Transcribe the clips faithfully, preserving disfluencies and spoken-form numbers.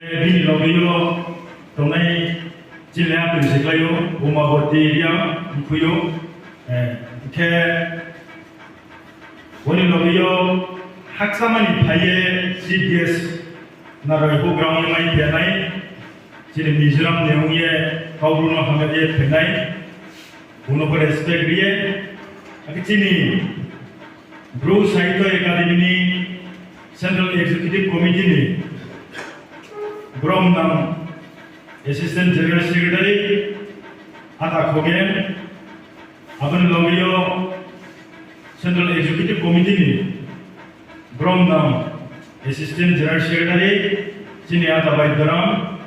Bini loge yo tongnai chini atoi se klái ou, Umaboti Reang mphui ou. Khe boni loge yo hakchamani phai ye chief guest, nrao houhgra ong ye mai phainai, chini Mizoram ni ong ye Kaubru no hamya ye phainai, bung no pho respect ri ye, akhe chini Bru Sahitya Academy ni Central Executive Committee ni bromnang Assistant General Secretary Ata Khogen, abo ni loge yo Central Executive Committee ni bromnang Assistant General Secretary chini Ata Baidyaram,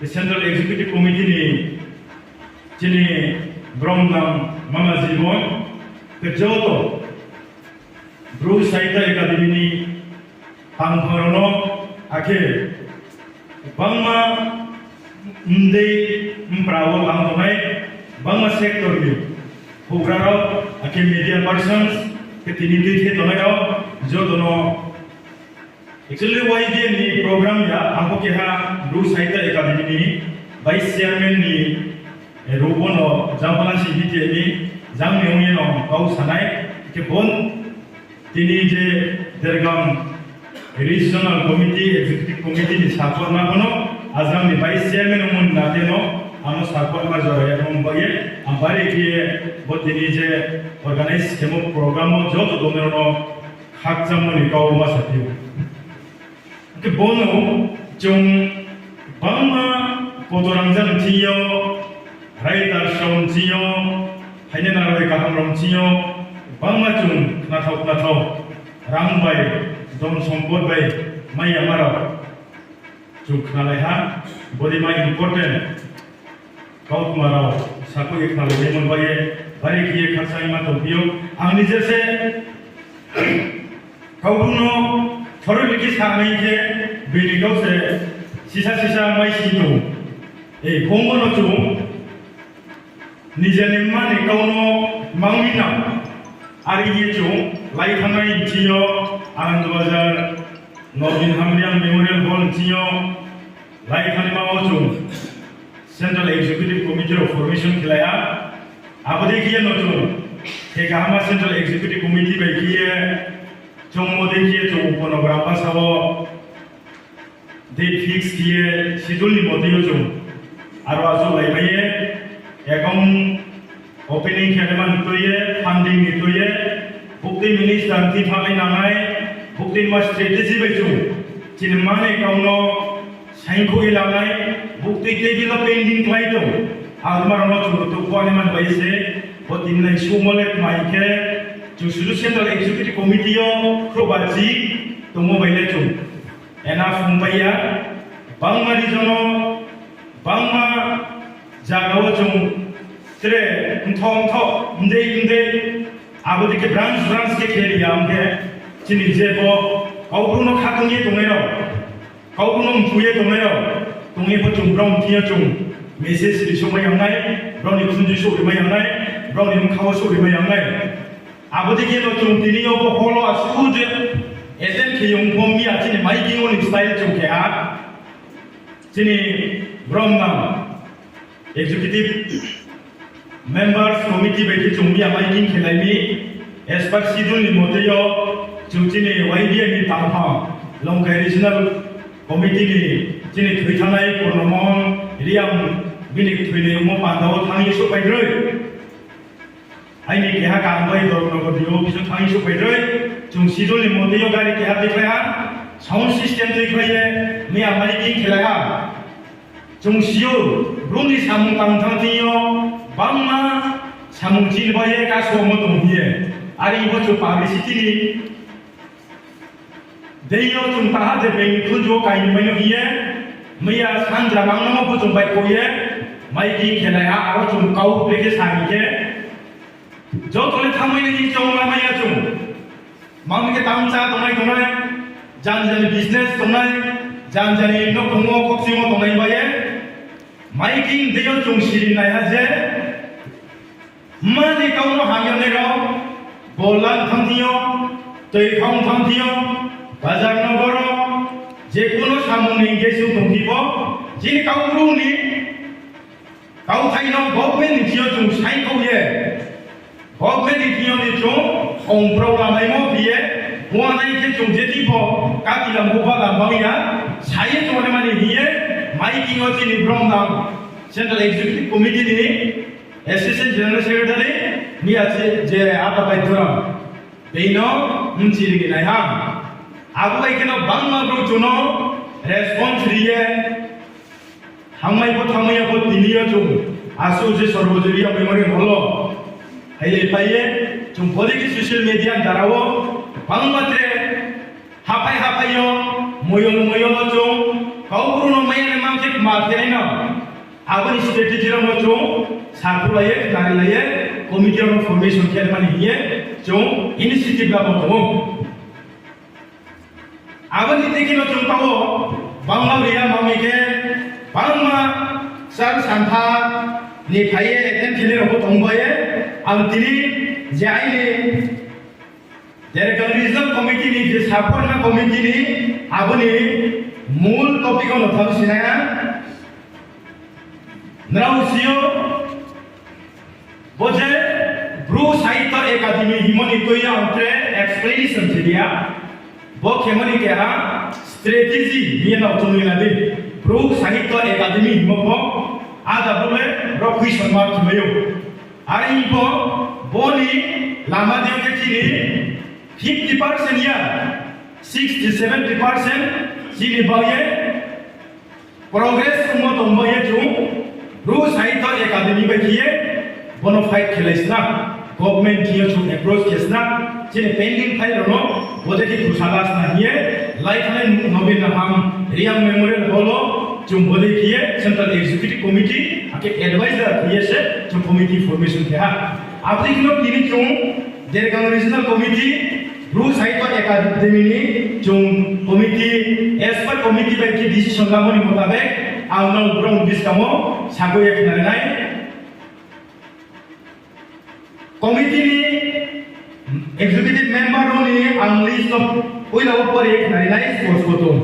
Central Executive Committee ni chini bromnang Mama Jibon, khe joto Bru Sahitya Academy ni tangphang rao no, akhe bangma mdei mpra wo tang tongnai, bangma sector ni houhgra rao, akhe media persons, khe tini tui khe tongnai rao joto no. Actually, Y B A ni program ya, ang pho keha Bru Sahitya Academy ni Vice Chairman ni ruh wo no jang pho nang si hi khe ni, jang ni ong ye no kau sa nai, khe bon tini je Dergaon Regional Committee, Executive Committee ni sakhuatma pho no, ajang ni Vice Chairman ongmo ni nate no, ang no sakhuatma jora ya ong ba ye, ang bari khe ye bo tini je organize khemo program wo joto tongnai rao no khakchangmo ni kau ma saphi ou. Khe bono chung bangma kotorangja ni thing yo, writers rao ni thing yo, hainai naroi kaham rao ni thing yo, bangma chung khnathao khnathao, rang bai, dhon sompot bai, mai yama rao chung khnalai ha, body ma important kautma rao sakhouh ye khnalai naimo bai ye, bari khe ye khakchangma tongphi ou. Ang nije se Kaubru no thoroi rikhe sanai khe, bini kau se sisa sisa mai si tong. Ei, bung bo no chung nije ni mma ni kau no mang mi nang. Are ye chung lai thanngnai nching yo, Anand Bazar, Nobin Hamriang Memorial Hall nching yo, lai thanngnai ma wo chung Central Executive Committee rao formation khelai ha. Abo dei khe ye no chung, khe kaham ma Central Executive Committee bai khe ye, chung mo dei khe ye chung uponogram basa wo date fix khe ye schedule ni mote yo chung aro achouhlaimai ye, account opening khe naima ni tui ye, funding ni tui ye, buktui minister ni thing thanngnai nangnai, buktui ma strategy bai chung chini mma ni kau no saingkhouh ye lanai, buktui table wo pending klái tong, abo ma rao no chung ruhtuh khuanaima ni bai se, bo tini nai suhmo le kma hing khe, chung sudu Central Executive Committee yo khrouhbachi tongmo bai le chung ena phungpai ya, bangma region wo, bangma zaga wo chung tre mthoh mthoh, mdei mdei, abo dei khe branch branch khe khe ri ya ong khe, chini je bo Kaubru no khatung ye tongnai rao, Kaubru no mthu ye tongnai rao, tong ye pho chung brao ni thing yo chung message ri souhmai ya ong nai, brao ni khunju souhrimai ya ong nai, brao ni bkha wo souhrimai ya ong nai. Abo dei khe no chung tini yo bo hall wo asuh je attend khe ye ong pho mi ya chini miking wo ni style chung khe ha. Chini bromnang Executive Members Committee bai khe chung mi ya miking khelai mi, as per schedule ni mote yo chung chini Y B A ni tangphang Longkai Regional Committee ni chini thoi thanngnai Purnomohon Reang bini thoi ni ongmo panda wo thanng ye souhphai droi. Aini keha kaham bai Dharmanagar D O office wo thanng ye souhphai droi. Chung schedule ni mote yo gari keha tuikhlai ha, sound system tuikhlai ye, mi ya miking khelai ha. Chung si ou, Bru ni samung tang thanng thing yo, bangma samung chini bai ye kasomo tong hing ye. Are pho chung publicity ni deing yo chung taha je being ni khunju wo kaini mai no hing ye, mi ya sanja nang no pho chung baihkhouh ye, miking khelai ha, aro chung kau bre khe sa hing khe, joto le thanngmai nai hing choung lamai ya chung. Mang mi khe tang chá tongnai tongnai, janja ni business tongnai, janja ni nouhkhong wo khokching wo tongnai bai ye, miking deing yo chung siri nai ha je, mma ni kau no hamya nai rao, bolan thanng thing yo, toi khong thanng thing yo, bazar nogor wo, je kuno samung ni hing khe chung tongphi pho, Chini Kaubru ni kauthai no government ni thing yo chung saingkhouh ye, government ni thing yo ni chung ong brao lamaimo khe ye, uanai khe chung je thing pho katilam buba lam bang ya, sa ye chung rimani hing ye, miking yo chini bromnang Central Executive Committee ni Assistant General Secretary, miya je, je ata bai Duram, beino mchiri ri nai ha. Abo bai kheno bangma brouh chung no response ri ye, thanngmai pho thanngmai ya pho tini yo chung asuh je Sarvojoni Memorial Hall wo hailaipai ye, chung bodei khe social media ni dara wo bangma tre haphai haphai yo, moyol moyol wo chung Kaubru no maiya ni mang khe kma khe nai no, abo ni strategy rao no chung sakhulai ye, khnarilai ye, committee rao no formation khe mani hing ye chung initiative lamo tong ou. Abo ni tei khe no chung taoh wo bangma ri ya, mami khe bangma sal santha ni phai ye attend khe nai rao pho tong bai ye, ang tini je aini Dergaon Regional Committee ni je support na committee ni, abo ni mul topic wo no thanng sinai ha. Nrao si ou, bo je Bru Sahitya Academy hingmo ni tui ye ang tre explanation khe di ya. Bo khemo ni keha strategy hing ye nrao tongri la di. Bru Sahitya Academy hingmo pho ada bo le rokhui songma khemai ou. Are hing pho, bo ni lama dei khe chini fifty percent ya, sixty, seventy percent chini bau ye progress ongmo tong bai ye chung Bru Sahitya Academy bai khe ye bo no fight khelai sna, government thing yo chung approach khe sna, chini pending file rao no bodei khe khusa la sna hing ye, lai thanngnai Nobin Naham Reang Memorial Hall wo chung bodei khe ye Central Executive Committee akhe advisor khe ye se chung committee formation khe ha. Abo dei khe no tini chung Dergaon Regional Committee, Bru Sahitya Academy ni chung committee, expert committee bai khe decision lamo ni motabek ang no brao buskang wo sakoi ye khnari nai. Committee ni executive member rao ni ang list no poila wo pori ye khnari nai, spo spo tong.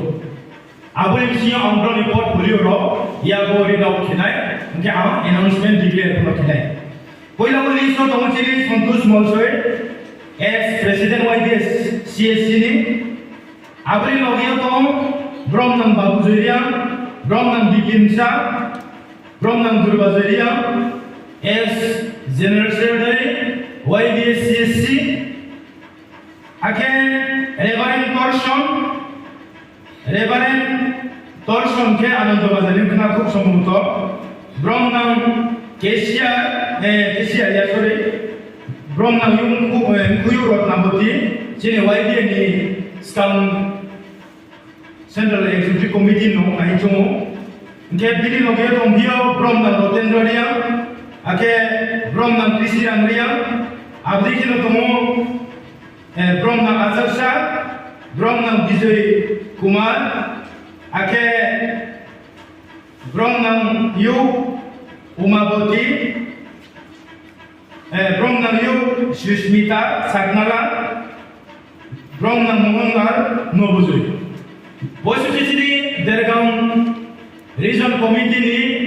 Abo ni bsing yo ang brao ni portfolio rao yago read out khe nai, hing khe ang announcement declare pho no khe nai. Poila wo list no tong ou chini Santosh Molsoi, ex president Y B A C S C ni. Abo ni loge yo tong ou Bromnang Babu Joy Reang, Bromnang Bipin Sa, Bromnang Durba Joy Reang, ex general secretary Y B A C S C, akhe Reverend Torson, Reverend Torson khe Anando Bazar ni khna khub sombuto, Bromnang Kesia, eh, Kesia ya, sorry, Bromnang Yung, eh, Mkhuyu Rotnaboti, chini Y B A ni skang Central Executive Committee no nai chung ou. Hing khe bini loge tongphi yo Bromnang Rotendra Reang, akhe Bromnang Krisiram Reang, abo dei khe no tong ou, eh, Bromnang Acharsa, Bromnang Bijoy Kumar, akhe Bromnang Yu Umaboti, eh, Bromnang Yu Susmita Saknala, Bromnang Mohonlal Nobujoi. Bo se chini Dergaon Region Committee ni